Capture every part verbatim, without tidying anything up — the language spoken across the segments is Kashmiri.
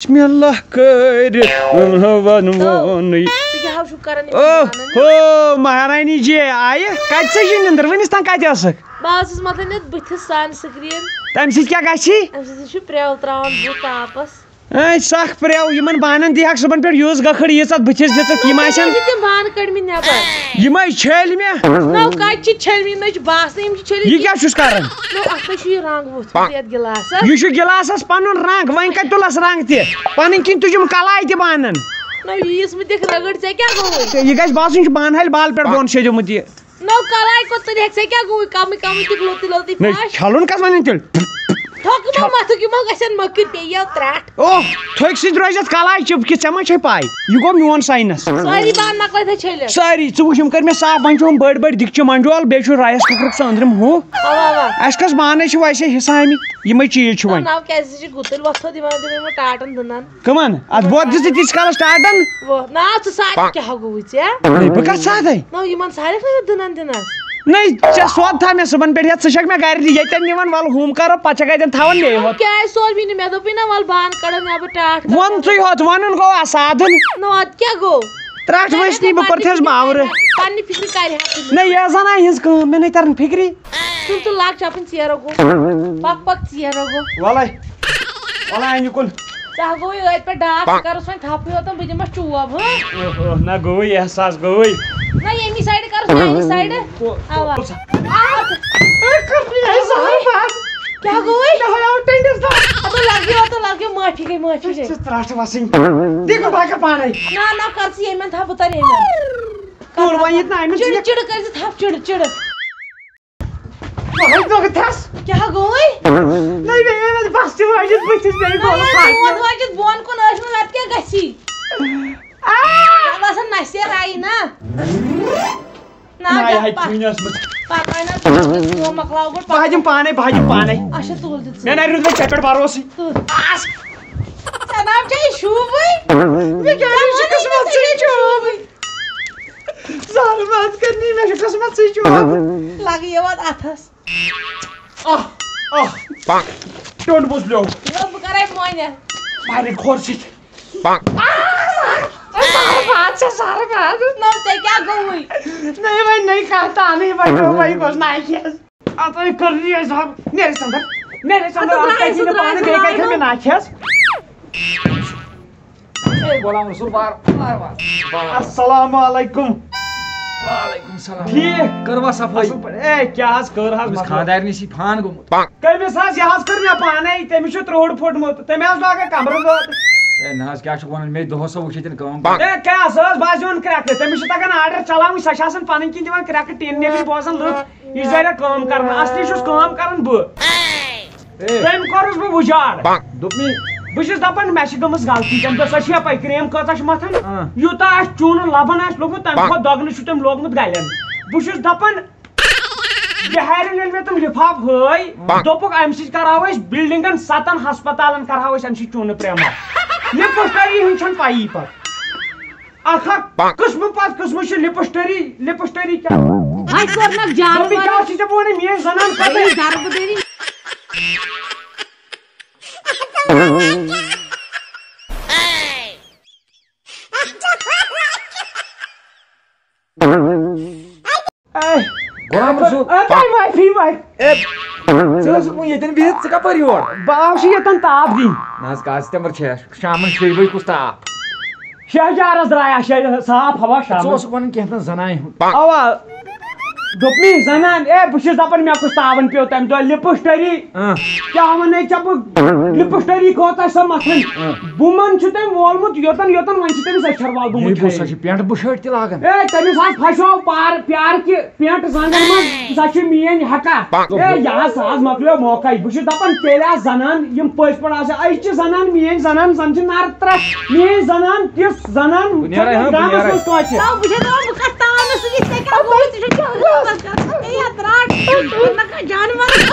بسم اللہ کٔرِتھ ونہٕ وونٕے۔ ژٕ کیٛاہ حظ چھُکھ کران یِمن او بانن؟ ہو، مہارانی جی آیہِ۔ کتہِ ژےٚ چھِ نِندٕر؟ وٕنِس تام کتہِ ٲسٕکھ؟ بہٕ حظ چھُس مطلب یتھ بٕتھِس سان سکریٖن۔ تمہِ سۭتۍ کیٛاہ گژھی؟ امہِ سۭتۍ چھُ پرٛٮ۪و ترٛاوان بُتھ تاپس۔ اے سخ پرٛٮ۪و، یِمن بانن دی ہکھ صُبحن پٮ۪ٹھ یُس گٔکھٕڑ ییٖژاہ بٕتھِس دِژٕکھ، یِم آسن۔ یہِ تِم بانہٕ کٔڑمٕتۍ نٮ۪بر۔ یِمے چھٔلۍ مےٚ۔ نو کتہِ چھِ چھٔلمٕتۍ؟ نہ چھِ باسان یِم چھِ چھٔلمٕتۍ۔ یہِ کیٛاہ چھُس کران؟ نو اتھ نہ چھُ یہِ رنگ ووٚتھمُت یتھ گلاسس۔ یہِ چھُ گلاسس پنُن رنگ، وۄنۍ کتہِ تُلس رنگ تہِ؟ پنٕنۍ کِنۍ تُجِم کلاے تہِ بانن۔ نہ ییٖژ مہٕ دِکھ رگڑ، ژےٚ کیٛاہ گوٚوُے؟ یہِ گژھِ باسُن، یہِ چھُ بانہٕ ہلہِ بال پٮ۪ٹھ بۄن شیٚدیومُت یہِ۔ نو کلاے کوٚت تُلہِ ہیٚکھ، ژےٚ کیٛاہ گوٚوُے؟ کمٕے کمٕے تہِ گلوتی لوتی نہ، پاش۔ چھلُن کس ونان تیٚلہِ؟ تھۄکہٕ ما چھل- متھُک، یِمو گژھن مٔکٕرۍ پیٚیہِ یو ترٛٹھ۔ اوہ، تھٔکۍ سۭتۍ روزٮ۪تھ کلاے چِپکِتھ، ژےٚ ما چھے پاے؟ یہِ گوٚو میون ساینس۔ سٲری بانہٕ مۄکلٲے تھٲے چھٔلِتھ۔ سٲری، ژٕ وٕچھ، یِم کٔرۍ مےٚ صاف، وۄنۍ چھُ یِم بٔڑۍ بٔڑۍ دِکچہِ منجول، بیٚیہِ چھُ رایس کُکرُک سُہ أنٛدرِم ہُہ۔ اوا، اوا۔ اَسہِ کۄس بانہٕ چھِ ویسے حصہٕ آمٕتۍ، یِمے چیٖز چھِ وۄنۍ۔ ناو کیٛازِ ژٕ چھِ گُتٕلۍ وۄتھو دِوان، دِوان یِمو ٹاٹن دٕنن۔ کٕمن؟ اتھ بۄد دِژٕے تیٖتِس کالس ٹاٹن۔ وۄتھ۔ نا، ژٕ سادٕ کیٛاہ گوٚوُے ژےٚ؟ ہے، بہٕ کتھ سادے؟ نو، یِمن سارے نہٕ دٕنن دِنس۔ نہ، ژےٚ سۄد تھاو مےٚ صُبحن پٮ۪ٹھ یتھ، ژٕ چھکھ مےٚ گرِ ییٚتٮ۪ن نِوان، ولہٕ ہُم کرو، پتہٕ چھکھ اتٮ۪ن تھاوان مے یوت۔ کیٛازِ سوز مےٚ نہٕ؟ مےٚ دوٚپُے نا، ولہٕ بانہٕ کڑو نٮ۪بر ٹاٹھ کرو۔ وۄن ژٕے ہوت، ونُن گوٚو اسادن۔ نہ، ادٕ کیٛاہ گوٚو؟ ترٛٹھ ؤسۍ نی بہٕ کوٚرتھس باورٕ۔ پننہِ فکرِ کرِ ہا ژٕ۔ نہ، یہِ زنانہِ ہٕنٛز کٲم، مےٚ نَے تران فکری۔ ژٕ، ژٕ لاگ چپٕنۍ ژیرو گوٚو۔ پک پک ژیرو گوٚو۔ وَلَے، وَلَے اَنہِ کُن۔ ژٕ ہا گوٚوُے أتھۍ پٮ۪ٹھ ڈاکھ، ژٕ کَرُس وۄنۍ تھپھٕے یوت، بہٕ دِمَس چوب، ہہ؟ اوہ، اوہ، نہ گوٚوُے احساس گوٚوُے۔ نہ ییٚمی سایڈٕ کَرُس، میٛانہِ سایڈٕ۔ کو-، اَوا۔ کو-، آ، کیٛاہ گوٚوُے؟ مےٚ ہٲیو ٹٔنٛڈِس دَگ۔ اَدٕ لَگیو، اَدٕ لَگیو، معٲفی گٔے، معٲفی گٔے۔ ژٕ ترٛٹھ وَسٕنۍ۔ دِ گوٚو بہٕ ہٮ۪کہٕ پانَے۔ نہ، نہ، کَر ژٕ ییٚمٮ۪ن تھپھ، بہٕ تَرٕ ییٚمٮ۪ن۔ کوٚر وۄنۍ یہِ تہِ نہ، أمِس چِڑٕ، یہِ چِڑٕ کٔرۍ زِ تھپھ، چِڑٕ، چِڑٕ۔ وۄنۍ دوٚگ تھَس۔ کیٛاہ گوٚوُے؟ نہ، مےٚ، مےٚ بس تہِ واجِتھ بٕتھِس، مےٚ گوٚو نہ، فاطمہ۔ دود واجِتھ بۄن کُن ٲسۍ نہٕ، نتہٕ کیٛاہ گژھی؟ آ! مےٚ باسان نَسہِ آیہِ نا۔ نہ، نہ، یہِ جا، ہاے پَتھ-، چُنۍ ٲسمٕژ۔ پَتہٕ وۄنۍ نہ، کٲم مۄکلاو گۄڈٕ، بہٕ ہا دِمہٕ پانے، بہٕ ہا دِمہٕ پانے۔ اچھا، تُل دِ ژٕ۔ مےٚ نہ روٗد وۄنۍ ژےٚ پٮ۪ٹھ بھروسٕے۔ تُل۔ آس۔ ژےٚ ناو چھےٚ شوٗبٕے۔ مےٚ کیٛاہ، یہِ چھُ قٕسمت سۭتۍ شوٗبٕے۔ زہرٕ باد کٔرنی، مےٚ چھُ قٕسمت سۭتۍ چھُ واتُن۔ لگہٕ یِوان اَتھس۔ آہ، آہ۔ ٹوٚنٛڈ بوز لیو۔ یہِ بہٕ کرے مۄنہِ۔ مارِ کھۄر سۭتۍ۔ آہ، زہرٕ باد چھےٚ، زہرٕ باد۔ نہ، ژےٚ کیٛاہ گوٚوُے؟ نہ، وۄنۍ نٔے کانٛہہ تانٕے، وۄنۍ گوٚو، وۄنۍ گوٚژھ ناکہِ حظ۔ اَتھ ہے کٔر یہِ حساب۔ نیرِ ژٕ اَندر۔ نیرِ ژٕ اَندر۔ اَدٕ آز درٛاے کَتہِ سُہ، یِنہٕ درٛاے پانہٕ سُہ، بیٚیہِ درٛاے کَتہِ نہٕ۔ مےٚ ناکہِ حظ؟ اے غلام رسول، بار، بار، بار، بار۔ السلام علیکم۔ وعلیکم السلام۔ ٹھیٖک۔ کٔروا صفٲیی؟ اَصٕل پٲٹھۍ۔ اے، کیٛاہ حظ کٔر حظ أمِس مطلب؟ خانٛدارنہِ چھِ فان گوٚمُت۔ کٔمِس حظ؟ یہِ حظ کٔر مےٚ پانَے۔ تٔمِس چھُ ترٛوٚہُر پھوٚٹمُت۔ تٔمۍ حظ لاگان کَمرٕ دٲر۔ اے، نہ حظ، کیٛاہ چھُکھ وَنان؟ مےٚ دۄہَس سا وٕچھ ییٚتٮ۪ن کٲم۔ اے، کیٛاہ سا حظ؟ بہٕ حظ دِوان کرٛٮ۪کہٕ۔ تٔمِس چھِ تَگان آرڈر چلاوٕنۍ۔ سۄ چھِ آسان پَنٕنۍ کِنۍ دِوان کرٛٮ۪کہٕ، ٹیٖن نیٚبرۍ بوزان لُکھ۔ یہِ چھُ واریاہ کٲم کران، اصلی چھُس کٲم کران بہٕ۔ اے۔ تٔمۍ کوٚرُس بہٕ وُجاڑ۔ دوٚپمَے۔ بہٕ چھُس دَپان، مےٚ چھِ گٔمٕژ غلطی، تَمہِ دۄہ سۄ چھِ یَپٲرۍ کرٛیم کۭژاہ چھِ مَتھان، اۭں۔ یوٗتاہ اَسہِ چوٗنہٕ لَبَن آسہِ لوٚگمُت، تَمہِ اۭں۔ کھۄتہٕ دۄگنہٕ چھُ تٔمۍ لوگمُت گَلٮ۪ن۔ بہٕ چھُس دَپان، بِہارٮ۪ن ییٚلہِ مےٚ تِم لِفاف ہٲے، اۭں۔ دوٚپُکھ، اَمہِ سۭتۍ کَرہاو أسۍ بِلڈِنٛگَن، سَتَن ہَسپَتالَن کَرہاو أسۍ اَمہِ سۭتۍ چوٗنہٕ پرٛیمہٕ۔ لِپسٹری ہُنٛد چھَنہٕ پَیی پَتہٕ۔ اکھ اکھ قٕسمہٕ پتہٕ قٕسمہٕ چھِ لِپسٹری، لِپسٹری کیٛاہ؟ وۄنۍ کوٚرنکھ جانور۔ دوٚپمَے کیٛاہ چھِ ژےٚ بہٕ وَنان، میٛٲنۍ زنان کۭژاہ، بیٚیہِ دربہٕ دٔری۔ A, Ghulam Rasool. اے، تۄہہِ معٲفی وۄنۍ۔ اے، ژٕ ٲسٕکھ وۄنۍ ییٚتٮ۪ن بِہِتھ، ژٕ کَپٲرۍ یور؟ بہٕ آوُس ییٚتٮ۪ن تاپھ دِنۍ۔ نہ حظ، کَر ژٕ تَمہِ چھےٚ شامَن شیٚیہِ بجہِ کُس تاپھ؟ شہجارس درٛایا شے-، صاف ہوا ژٕ شامَن۔ اوسُکھ وَنان کینٛہہ تام زَنانہِ ہُنٛد۔ اَوا، دوٚپمَے زَنان، اے، بہٕ چھُس دَپان مےٚ کُس تاوَن پیوٚو تَمہِ دۄہ، لِپسٹری۔ اۭں۔ کیٛاہ وَنے ژےٚ بہٕ؟ لِپسٹری کوتاہ چھِ سۄ مَتھان؟ اۭں۔ بُمَن چھُ تٔمۍ وولمُت یوٚتَن یوٚتَن، وۄنۍ چھِ تٔمِس أچھَر وَل یے بُمہٕ گوٚو، سۄ چھِ پینٹ بُشٲرۍ تہِ لاگان۔ اے، تٔمِس حظ پھَسیو پار-، پیارٕ کہِ پینٹ زنٛگن منٛز، سۄ چھِ میٲنۍ ہکا۔ اے، یہِ حظ، سُہ حظ مۄکلیو موقعے۔ بہٕ چھُس دَپان، تیٚلہِ آسہٕ زنان، یِم پٔزۍ پٲٹھۍ آسہٕ، أزچہِ زنان، میٲنۍ زنان، زَن چھِ نَرٕ ترٛٹھ۔ میٲنۍ زنان، تِژھ زنان، بہٕ نیرے، ہاں، بہٕ گامَس نیرے۔ منٛز کٲنٛسہِ۔ تَو بہٕ چھَس دَپان، بہٕ کَتھ تانَس سۭتۍ، ژےٚ کیٛاہ گوٚوُے؟ ژٕ چھُکھ کیٛاہ گوٚمُت؟ اے، یَتھ رَٹ، نہ کانٛہہ جانوَر۔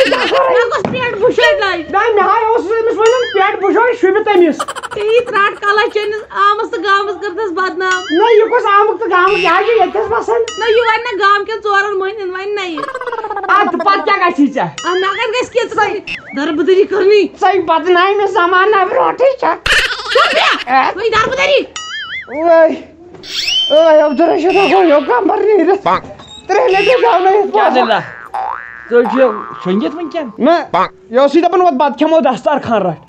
مےٚ گوٚژھ پینٹ بُشٲرۍ لَگہِ۔ نہ، مےٚ ہاے اوس أمِس وَنان، پینٹ بُشٲرۍ شوٗبہِ تٔمِس۔ ژےٚ یی ترٛٹھ کَلَس چٲنِس آمَس تہٕ گامَس کٔرتھَس بدنام۔ نہ، یہِ کُس آمُت تہٕ گامُت؟ یہِ حظ چھِ ییٚتہِ حظ بَسان۔ نہ، یہِ وَنہِ نہ گامکٮ۪ن ژورَن مٔہنِوٮ۪ن، وَنہِ نہ یہِ۔ اَدٕ پَتہٕ کیٛاہ گژھی ژےٚ؟ اَدٕ مےٚ کَتہِ گژھِ کینٛہہ، ژٕ کَتہِ دربٕدٔری کٔرنی؟ ژےٚ بدنامہِ زمانہ برونٛٹھٕے چھےٚ۔ وۄنۍ دربہٕ دٔری۔ وٲے، وٲے، عبدالرشیٖد ہا گوٚو یو کمبر نیٖرِتھ۔ ترٛےٚ لٹہِ گاونٲیِتھ کیٛاہ پوٚز۔ دٔلیٖلہ؟ ژٕ چھُکھ شۄنٛگِتھ وٕنکٮ۪ن؟ نہ، یہِ اوسُے دَپان، وۄتھ بَتہٕ کھٮ۪مو دسترخوان رَٹھ۔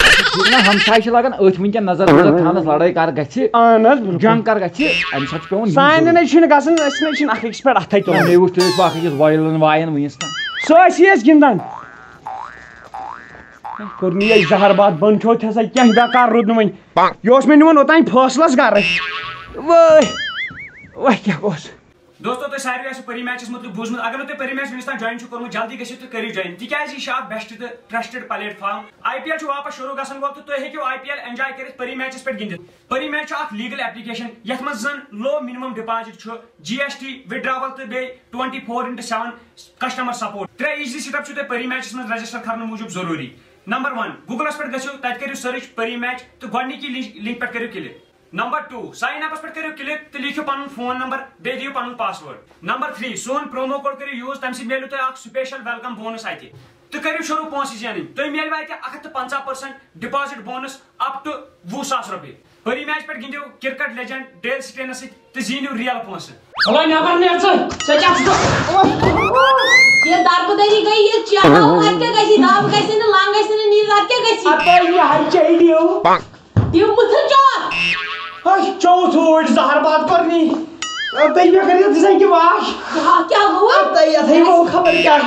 نہ، ہمساے چھِ لاگان أتھۍ وٕنکٮ۪ن نظر وظر تھاونَس، لڑٲے کر گژھِ، اہن حظ، بِلکُل۔ جنگ کر گژھِ، اَمہِ ساتہٕ چھُ پٮ۪وان یُن سانہِ ضروٗری۔ نَے چھِنہٕ گژھان، أسۍ نَے چھِنہٕ اَکھ أکِس پٮ۪ٹھ اَتھَے تُلان۔ مےٚ وٕچھ تُہۍ ٲسِو اَکھ أکِس وایلَن وایان وٕنِس تام۔ سُہ ٲسی أسۍ گِنٛدان۔ کوٚر نہٕ یہِ زہر باد بنٛد، کھیوٚو تہِ ہسا کینٛہہ، بیکار روٗد نہٕ وۄنۍ۔ یہِ اوس مےٚ نیُن اوٚتام فٲصلَس گرٕ۔ وٲے، وۄنۍ کیٛاہ گوٚژھ؟ دوستو، تۄہہِ ساروِیو آسِوٕ پری میچس مُتعلِق بوٗزمُت۔ اگر نہٕ تُہۍ پری میچ وٕنیُک تام جوین چھِو کوٚرمُت، جلدی گٔژھِو تہٕ کٔرِو جوین، تِکیازِ یہِ چھُ اکھ بیسٹ تہٕ trusted plate form. I P L چھُ واپس شروٗع گژھن وول تہٕ تُہۍ ہیٚکِو آئی پی ایل انجوے کٔرِتھ پری میچس پٮ۪ٹھ گِنٛدِتھ۔ پری میچ چھُ اکھ لیگل ایپلیکیشن یتھ منٛز زن لو منیمم ڈپازٹ چھُ، جی ایس ٹی، وِدڈراول تہٕ بیٚیہِ twenty four into seven customer support. ترٛےٚ ایزی سٹیپ چھِو تۄہہِ پری میچس منٛز رجسٹر کرنہٕ موٗجوٗب ضروٗری۔ نمبر ون، گوگلس پٮ۪ٹھ گٔژھِو، تتہِ کٔرِو سٔرٕچ پری میچ تہٕ گۄڈٕنِکی لنک، لنک پٮ۪ٹھ کٔرِو click. Number two, sign ups پٮ۪ٹھ کٔرِو کلک تہٕ لیکھِو پنُن فون نمبر، بیٚیہِ دِیِو پنُن پاسورڈ۔ نمبر تھری، سون پرومو کوڈ کٔرِو یوٗز، تمہِ سۭتۍ میلوٕ تۄہہِ اکھ سپیشل ویلکم بونس اتہِ۔ تہٕ کٔرِو شروٗع پونٛسہٕ زینٕنۍ، تُہۍ میلوٕ اتہِ اکھ ہتھ تہٕ پنٛژاہ percent deposit bonus up to وُہ ساس رۄپیہِ۔ پری میچ پٮ۪ٹھ گِنٛدِو کرکٹ لیجنڈ ڈیل سٹینس سۭتۍ تہٕ زیٖنِو ریل پونٛسہٕ۔ صلاح نیبر نیر ژٕ۔ ژےٚ کیٛاہ چھُ؟ یہِ دربہٕ دٔری گٔے، یہِ چیرٕ اَتھ کیٛاہ گژھِ؟ دَب گژھِ نہٕ، لنٛگ گژھِ نہٕ، نیٖرِتھ اَتھ کیٛاہ گژھِ؟ اَپٲرۍ یہِ ہَچہِ ڈیو۔ دِیِو مُتھٕر چوب۔ ہَچھ چوٚو ژوٗرۍ زہر باد کوٚرنی۔ تُہۍ مےٚ کٔرِو دِژٕن کہِ واش۔ کیٛاہ، کیٛاہ گوٚو؟ تۄہہِ یَتھٕے گوٚو خبر کیٛاہ۔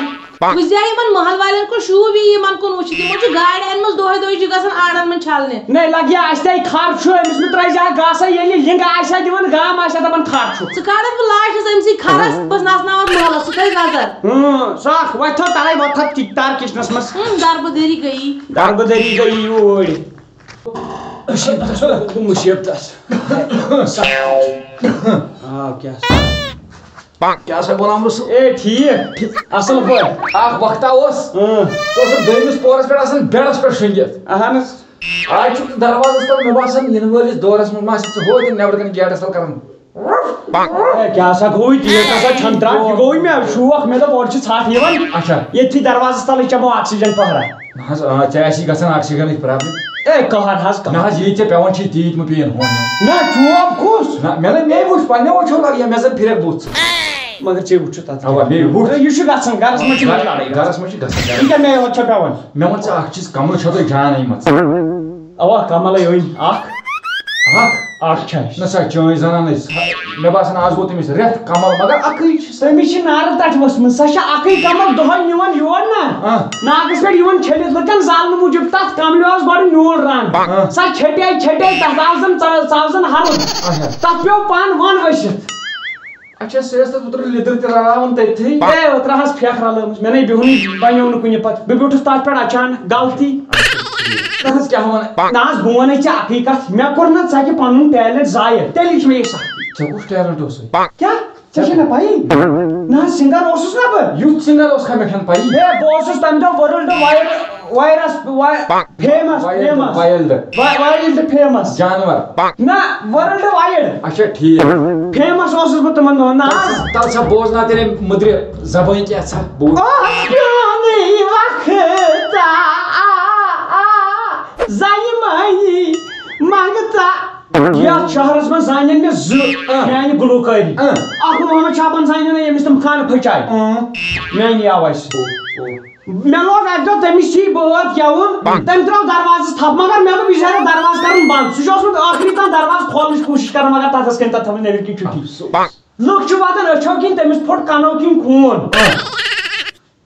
وٕچھ زِ یِمن محل والٮ۪ن کُن شوٗب یی، یِمن کُن وٕچھِتھ۔ یِمو چھُ گاڑٮ۪ن منٛز دۄہے دۄہے چھُ گژھان آڑن منٛز چھلنہِ۔ نَے لَگہِ ہا اَسہِ تہِ خر چھُ، أمِس مہٕ ترٛٲے زِ ہا گاسَے، ییٚلہِ یہِ لِنٛگہٕ آسہِ ہا دِوان گام آسہِ ہا دَپان خر چھُ۔ ژٕ کھارَکھ بہٕ لاشَس أمۍ سٕے کھرَس، بہٕ نَژناوَتھ محلَس، ژٕ تھٲیِو نظر۔ اۭں، سۄ اَکھ وۄتھِ تھو تَلَے وۄتھِ تھو ٹِک ٹار کِچنَس منٛز۔ اۭں، دربہٕ دٔری گٔیی۔ دربہٕ دٔری گٔیی یوٗرۍ۔ مُصیبت آسہِ، مُصیبت آسہِ۔ آ، کیٛاہ سا؟ کیٛاہ سا غلام رسول؟ اے، ٹھیٖک، اَصٕل پٲٹھۍ۔ اَکھ وقتا اوس، اۭں۔ ژٕ اوسُکھ دوٚیمِس پورَس پٮ۪ٹھ آسان بیڈَس پٮ۪ٹھ شۄنٛگِتھ۔ اَہَن حظ۔ آز چھُکھ ژٕ دروازَس تَل، مےٚ باسان، یِنہٕ وٲلِس دورَس منٛز ما آسہِ ژٕ ہُتہِ نٮ۪برٕ کَنہِ گیٹَس تَل کَران۔ اے، کیٛاہ سا گوٚوُے؟ تیٖژ ہسا چھَنہٕ درٛاکھ، یہِ گوٚوُے مےٚ شوق، مےٚ دوٚپ، اورٕ چھِ ژھَٹھ یِوان۔ اچھا۔ ییٚتھی دروازَس تَلٕے چَمو آکسیٖجَن پَہرا۔ نہ حظ، آ، ژےٚ آسی گژھان آکسیٖجنٕچ پرابلم۔ اے، قہر حظ، قہر۔ نہ حظ، یہِ ژےٚ پٮ۪وان چھُے، تیٖتۍ مہٕ پیٚیِن ہونہِ۔ نہ، چوب کُس؟ نہ، مےٚ نہ، مے وٕچھ، پننیو أچھو لگہِ، مےٚ زن پھرکھ بُتھ۔ مگر ژےٚ وٕچھُتھ تتھ۔ اوا، مے وٕچھ۔ یہِ چھُ گژھان، گرس منٛز چھِ گرس، گرس منٛز چھِ گژھان۔ یہِ کیٛاہ مے یوت چھےٚ پٮ۪وان؟ مےٚ وَن ژٕ اکھ چیٖز، کملہٕ چھےٚ تۄہہِ جان أنۍمٕژ؟ اوا، کملے أنۍ اکھ۔ اکھ؟ اکھ چھےٚ اَسہِ۔ نہ سا، چٲنۍ زنان ٲسۍ۔ مےٚ باسان، آز گوٚو تٔمِس رٮ۪تھ کمل، مگر اکٕے چھِ سۄ۔ تٔمِس چھِ نارٕ تَتہِ ؤژھمٕژ، سۄ چھےٚ اکٕے کمل دۄہے نِوان یور نہ۔ آ۔ ناگس پٮ۪ٹھ یِوان چھٔلِتھ لُکن زالنہٕ موٗجوٗب، تتھ کملہِ اوس گۄڈٕ نیوٗل رنگ۔ آ۔ سۄ چھٹے چھٹے، تتھ آو زن ژ-، ژاو زن ہرُد۔ اچھا۔ تتھ پیوٚو پن ون ؤسِتھ۔ اچھا، سُہ ٲس تتھ اوترٕ لیٚدٕر تہِ رلاوان تٔتھی۔ اے، اوترٕ حظ پھیکھ رلٲومٕژ، مےٚ نے بیوٗہنٕے بنیوو نہٕ کُنہِ پتہٕ۔ بہٕ بیوٗٹھُس تتھ پٮ۪ٹھ اچانک، غلطی۔ نہ حظ، کیٛاہ ونان؟ نہ حظ، بہٕ ونے ژےٚ اکٕے کتھ، مےٚ کوٚر نہ ژکہِ پنُن ٹیلنٹ ضایع، تیٚلہِ چھِ مےٚ یہِ سختی۔ ژےٚ کُس ٹیلنٹ اوسُے؟ کیٛاہ؟ ژےٚ چھےٚ نہ پَیی؟ نہ حظ، سِنٛگَر اوسُس نہ بہٕ۔ یُتھ سِنٛگَر اوسکھا مےٚ چھَنہٕ پَیی۔ ہے، بہٕ اوسُس تَمہِ دۄہ ورلڈ وایِر-، وایرَس، وا-، فیمَس، وایلڈ، فیمَس۔ وایلڈ۔ وا-، وایلڈ فیمَس۔ جانوَر۔ نہ، ورلڈ وایِڈ۔ اچھا، ٹھیٖک۔ فیمَس اوسُس بہٕ تِمَن دۄہَن، نہ حظ۔ تَلہٕ سا بوزناو تیٚلہِ مٔدرِ زبٲنۍ کیٛاہ ژھا بوز۔ اَتھ پرٛانٕے وقتہ، آ، آ، آ، زَنہِ مٔہنی منٛگتہ۔ یتھ شہرس منٛز زانن مےٚ زٕ آ۔ میانہِ گلوکٲری۔ آ۔ اکھ محمد شابان زانن مےٚ، ییٚمِس تِم خانہٕ پھٔچاے۔ آ۔ میانہِ آوازِ سۭتۍ۔ او، او۔ مےٚ لوگ اکہِ دۄہ تٔمِس چھِ یہِ بٲتھ گٮ۪وُن، بنٛد۔ تٔمۍ ترٛٲو دروازس تھپھ، مگر مےٚ دوٚپ، یہِ چھُ ہیٚکان دروازٕ کرُن بنٛد۔ سُہ چھُ اوسمُت ٲخری تام دروازٕ کھولنٕچ کوٗشش کران، مگر تتھ ٲس کٔنۍ تتھ تھٲومٕژ نیٚبرۍ کِنۍ چھُٹی۔ افسوس۔ لُکھ چھِ واتان أچھو کِنۍ، تٔمِس پھوٚٹ کنو کِنۍ خوٗن۔ آ۔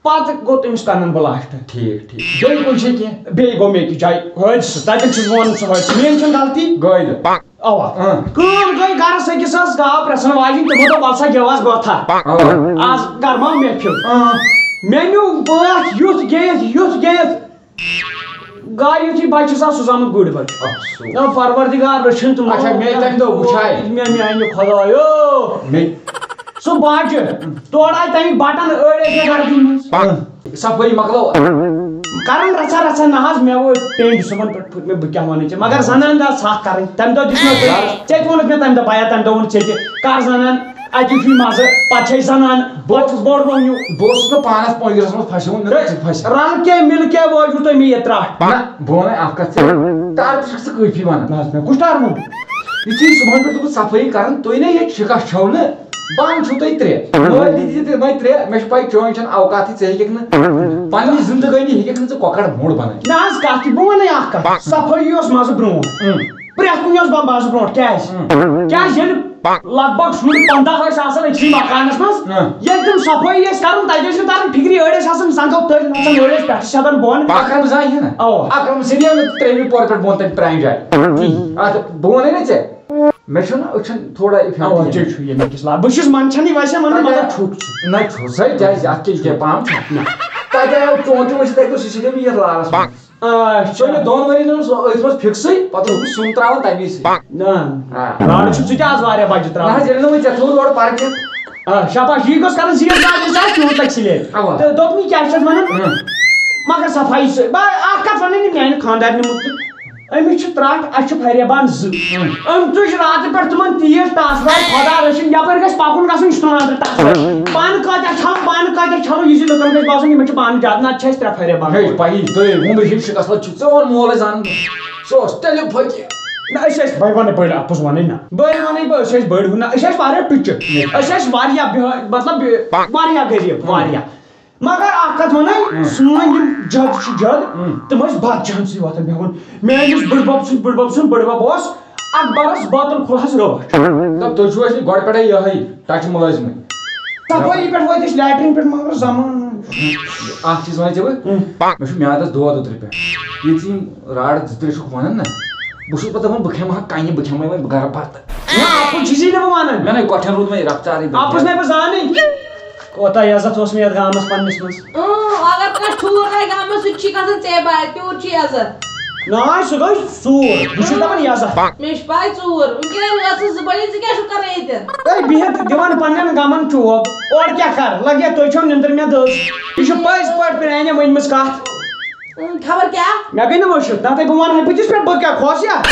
پتہٕ گوٚو تٔمِس کنن بلاسٹ۔ ٹھیٖک، ٹھیٖک۔ بیٚیہِ کُنہِ جایہِ کینٛہہ؟ بیٚیہِ گوٚو مےٚ أکِس جایہِ حٲدثہٕ، تتٮ۪ن چھُس بہٕ ونان سُہ حٲدثہٕ، میٲنۍ چھَنہٕ غلطی۔ گٲلۍ۔ اوا۔ اۭں۔ کٲم گٔے، گرس أکِس ٲس گاو پرٛژھن واجِنۍ، تِمو دوٚپ، "ول سا گٮ۪و آز بٲتھا۔ اوا۔ آز گرماو محفل۔" اۭں۔ مےٚ نیوٗ بٲتھ یُتھ گیٚیِتھ، یُتھ گیٚیِتھ۔ گاو یُتھُے بچہِ سا سُہ زامُت گُرۍ بچہِ۔ افسوس۔ نہ، پروردگار رٔچھِن تِمو۔ اچھا، مےٚ تَمہِ دۄہ وٕچھاے۔ مےٚ میانہِ خدایو۔ مےٚ۔ سُہ بچہِ۔ تورٕ آیہِ تَمِکۍ بٹن أڑۍ ٲسۍ مےٚ گردنہِ منٛز۔ صفٲیی مۄکلٲو۔ کران رژھا رژھا نہ حظ، مےٚ وٲتۍ ٹیٚنٛڈۍ صُبحن پٮ۪ٹھ پھٔٹۍ مےٚ، بہٕ کیٛاہ وَنہٕ ژےٚ، مگر زنان دار ژھَکھ کرٕنۍ۔ تَمہِ دۄہ دِژ مےٚ ژےٚ تہِ ووٚنُتھ مےٚ تَمہِ دۄہ، بیا، تَمہِ دۄہ ووٚنُتھ ژےٚ تہِ، کر زنان۔ اَتی چھُے مَزٕ، پَتہٕ چھے زَنان، پَتہٕ چھُس بوٚڑ بوٚہنیوٗ۔ بہٕ اوسُس نہٕ پانَس پۄنٛگرَس منٛز پھَسیومُت، مےٚ دوٚپ ژٕ تہِ پھَسہِ۔ رَل کیٛاہ مِل کیٛاہ وٲجوٕ تۄہہِ مےٚ یہِ ترٛٹھ؟ نہ، بہٕ وَنَے اَکھ کَتھ ژےٚ، تَرٕ تہِ چھُکھ ژٕ کٲفی وَنان۔ نہ حظ، مےٚ کُس ترٕ ووٚن؟ یُتھُے صُبحن پٮ۪ٹھ دوٚپُتھ صفٲیی کَران، تُہۍ نے ییٚتہِ چھِکھ اَسہِ چھَو نہٕ۔ بانہٕ چھُو تۄہہِ ترٛےٚ۔ مٲلۍ تہِ دِتِو تۄہہِ ترٛےٚ، مےٚ چھُ پَے چٲنۍ چھَنہٕ اوقاتٕے، ژٕ ہیٚکَکھ نہٕ۔ پنٛنہِ زِندگٲنی ہیٚکَکھ نہٕ ژٕ کۄکَر موٚنٛڈ بَنٲوِتھ۔ نہ حظ، کَتھ تہِ، بہٕ وَنَے اَکھ کَتھ۔ صفٲیی ٲس مَزٕ برٛونٛٹھ۔ اۭں۔ پرٛٮ۪تھ کُنہِ اوس بنٛد بنٛد برونٛٹھ۔ کیٛازِ؟ اۭں۔ کیٛازِ ییٚلہِ لگ بگ شُرۍ پنٛداہ ٲسۍ آسان أکسٕے مکانس منٛز، اۭں۔ ییٚلہِ تِم صفٲیی ٲسۍ کران، تَتہِ ٲسۍ نہٕ تران فِکرِ، أڑۍ ٲسۍ آسان زنٛگو تٔلۍ نژان، أڑۍ ٲسۍ پٮ۪ٹھٕ سیٚدان بۄن۔ اکرم زانہِ نا؟ اَوا۔ اکرم سٕنٛدِ آو نہٕ ترٛیٚیمہِ پورٕ پٮ۪ٹھ بۄن تَتہِ پرٛانہِ جایہِ۔ کِہیٖنۍ۔ اَتھ بہٕ وَنے نا ژےٚ، مےٚ چھُنہٕ أچھن تھوڑا اِفیکٹ اَوا، یِوان۔ ژےٚ چھُے ییٚمہِ کِس لا-، بہٕ چھُس منٛدچھان یہِ ویسے وَنان، تَتہِ مگر آو ٹھُک چھُ۔ نہ چھُ سا، کیٛازِ اَتھ کیٛاہ یہِ کیٛاہ پام چھُ؟ نہ۔ تَتہِ آو چون تہِ وٕچھِتھ، تَتہِ اوس سی سی ٹی وی یَتھ لالَس منٛز۔ آ، سُہ چھُ مےٚ دۄن ؤرِین اوس أتھۍ منٛز فِکسٕے، پَتہٕ اوس سُہ سیُن ترٛاوان تَمی سۭتۍ۔ نہ۔ آ۔ گاڈٕ چھُکھ ژٕ تہِ آز واریاہ بَجہِ نہ ترٛاوان۔ حظ، ییٚلہِ نہٕ وۄنۍ ژےٚ تھوٚوُتھ اورٕ پَرٕ کینٛہہ۔ آ، شاباش، یی گوٚژھ کَرُن زیٖٹھ زیادٕ، یُس آسہِ تیوٗت لَگہِ سِلیب۔ اَوا۔ تہٕ دوٚپُن، یہِ کیٛاہ چھِ اَتھ وَنان؟ اۭں۔ مگر صفٲیی سۭتۍ۔ بہٕ اَکھ کَتھ وَنَے نہٕ میٛانہِ خانٛدارنہِ مُتعلِق۔ أمِس چھِ ترٛٹھ، اَسہِ چھِ فریبان زٕ۔ اۭں۔ أمۍ تُج راتہٕ پٮ۪ٹھ تِمَن تیٖر ٹَس وَرِ، خۄدا رٔچھِن، یَپٲرۍ گژھِ پَکُن گژھُن، یہِ چھُ تُلان تہٕ ٹَس وَرِ۔ بانہٕ کۭتیٛاہ چھَلو، بانہٕ کۭتیٛاہ چھَلو، یہِ زِ لُکَن گژھِ باسُن، یِمَن چھِ بانہٕ زیادٕ، نَتہٕ چھِ اَسہِ ترٛےٚ فریبان۔ ہے، پَیی، تُہۍ وُمبرِ ہِش شِکَس لَد چھِ، ژٕ وَن مول اَسہِ زَن۔ سُہ اوس تیٚلہِ پھٔکہِ۔ نہ، أسۍ ٲسۍ، بٔے وَنَے بٔڑۍ، اَپُز وَنَے نہ۔ بٔے وَنَے بہٕ، أسۍ ٲسۍ بٔڑۍ ہُہ نہ، أسۍ ٲسۍ واریاہ ٹُچہِ۔ أسۍ ٲسۍ واریاہ بِہٲ-، مطلب، واریاہ غریٖب، واریاہ۔ مگر اَکھ کَتھ وَنَے، ہُم۔ سٲنۍ یِم جَد چھِ جَد، ہُم۔ تِم ٲسۍ بَتہٕ جَہَن سۭتۍ وۄتھان بیٚہوان۔ میٛٲنِس بٕڈِ بَب سُنٛد، بٕڈِ بَب سُنٛد بٕڈِ بَب اوس اَکبرَس بٲتَل کھُلہَس رٲچھ۔ دَپ، تُہۍ چھِو اَسہِ گۄڈٕ پٮ۪ٹھَے یِہوٚے ٹَچہِ مُلٲزمٕے۔ صفٲیی پٮ۪ٹھ وٲتۍ أسۍ لیٹریٖن پٮ۪ٹھ، مگر زَمانہٕ۔ اَکھ چیٖز وَنے ژےٚ بہٕ، ہُم۔ مےٚ چھُ میٛادَس دود اوترٕ پٮ۪ٹھ۔ ییٚلہِ ژٕ یِم راڈ زٕ ترٛےٚ چھُکھ وَنان نہ، بہٕ چھُس پَتہٕ دَپان، بہٕ کھٮ۪مہٕ ہا کَنہِ، بہٕ کھٮ۪مَے وۄنۍ، بہٕ گَرٕ بَتہٕ۔ نہ، اَپُز چھُسی نہٕ بہٕ وَنان۔ مےٚ نَے کۄٹھٮ۪ن روٗد وۄنۍ رَفتارٕے۔ اَپُز نَے بہٕ زانٕے۔ کوتاہ عزت اوس مےٚ یَتھ گامَس پنٛنِس منٛز۔ اۭں، اگر کانٛہہ ٹھوٗل ترٛایہِ گامَس، سُہ تہِ چھی گژھان ژے باے، تیوٗت چھی عزت۔ نہ، سُہ گوٚو ژوٗر۔ بہٕ چھُس دَپان عزت۔ مےٚ چھِ پَے ژوٗر۔ وٕنکٮ۪ن ٲسٕس زٕ بٔجے، ژٕ کیٛاہ چھُکھ کَران ییٚتٮ۪ن؟ ہے، بِہِتھ دِوان پنٛنٮ۪ن غمَن چوب۔ اورٕ کیٛاہ کَرٕ؟ لَگہِ ہا تُہۍ چھو نیٚنٛدٕر مےٚ دٔز۔ یہِ چھُ پٔزۍ پٲٹھۍ پرٛانہِ ؤنۍمٕژ کَتھ۔ اۭں، خبر کیٛاہ؟ مےٚ گٔے نہٕ مٔشِتھ۔ دَپَے بہٕ وَنہٕ ہا بٕتھِس پٮ۪ٹھ، بہٕ کیٛاہ کھوژ یا؟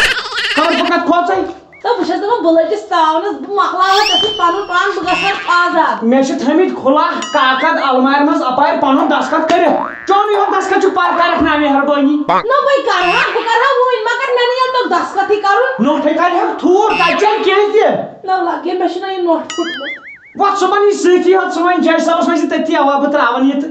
خبر بہٕ کَتھ کھوژَے؟ تہٕ بہٕ چھَس دَپان، بہٕ لٔجِس تاونَس، بہٕ مۄکلاوٕ ژےٚ سۭتۍ پَنُن پان، بہٕ گژھٕ ہا آزاد۔ مےٚ چھِ تھٲمٕتۍ کھُلا کاکد المارِ منٛز اَپارِ پَنُن دستخط کٔرِتھ۔ چون یوت دستخط چھُ پَر کَرَکھ نا مہربٲنی۔ نہ، بٔے کَرٕ ہا، بہٕ کَرٕ ہا وٕنۍ، مگر مےٚ نہٕ یَتھ منٛز دستخطٕے کَرُن۔ نوٹھٕے کَرِ ہا تھوٗر، تَتہِ چھَنہٕ کینٛہہ تہِ۔ نہ لَگے، مےٚ چھُنہ یہِ نوٹھ پھُٹمُت۔ وۄتھ صُبحن یی سۭتی، یوت صُبحن جج صٲبَس وَنہِ زِ تٔتھی اَوا بہٕ ترٛاوَن یہِ تہٕ۔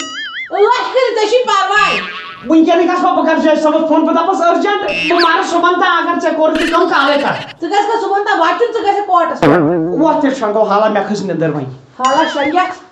لَچھ کٔرِتھ، ژےٚ چھی پَرواے۔ وٕنکیٚنٕے گژھٕ بہٕ، بہٕ کَرٕ جج صٲبَس فون، بہٕ دَپَس urgent، بہٕ مَرٕ صُبحن تہٕ اگر ژےٚ کوٚرُتھ یہِ کٲم کالَے کَر۔ ژٕ گژھکھ صُبحن تام وَچُن، ژٕ گژھکھ کورٹَس پٮ۪ٹھ۔ وۄتھ تہِ چھَنہٕ گوٚو حالا، مےٚ کھٔژ نِندٕر وۄنۍ۔ حالا شریعت۔